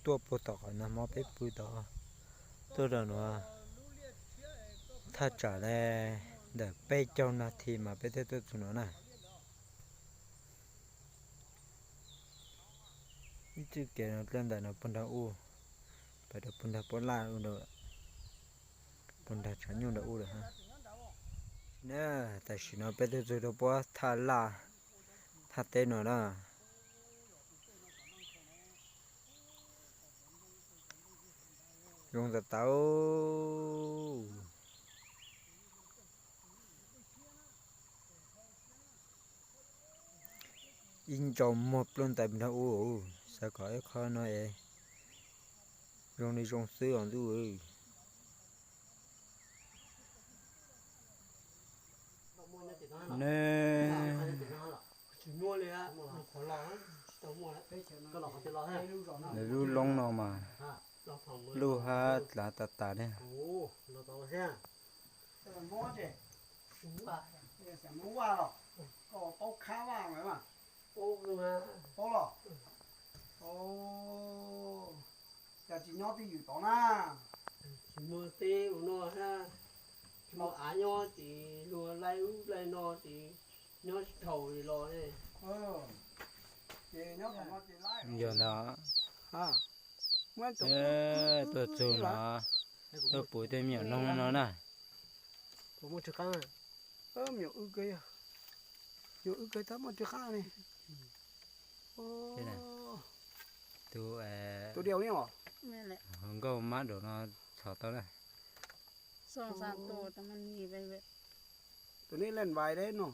Tuaj puag tom qhov nag hmo peb pw tod, tuaj rau no thaj tsam li ntawm peb caug nas this mas peb thiaj tuaj txog no na. Ib txoj kev no dlej ntawm no puag nrag ub, pem rau puag nrag pob laj, puag nrag tshav nyuj nrag ub lawm. Tam sim no peb tuaj txog rau pob thaj laj, thaj teb no na. Zoo tas tas. Ib ntsau muag pluaj ntais nrag ub, xav kom ib qho no es zoo li zoo xwb os ntuj. Nws, nws lub loob no mas luj hab dlav tas tas li. Cas tsis nyob twj ywm tod na? Tsis muaj teb ua noj hab, tsis muaj av nyob ces luag laij ub laij no ces nyob tsis thaum li los ne. Yog ntawd. Tuaj txug no, tuaj pum tej me nyuam noog no na. Me nyuam wb kawg tab muaj rwg qab ne. Tus, tus diaus ne os. Hluas nkauj mab daum no txhom tau na. Tus neb leej vais deb no.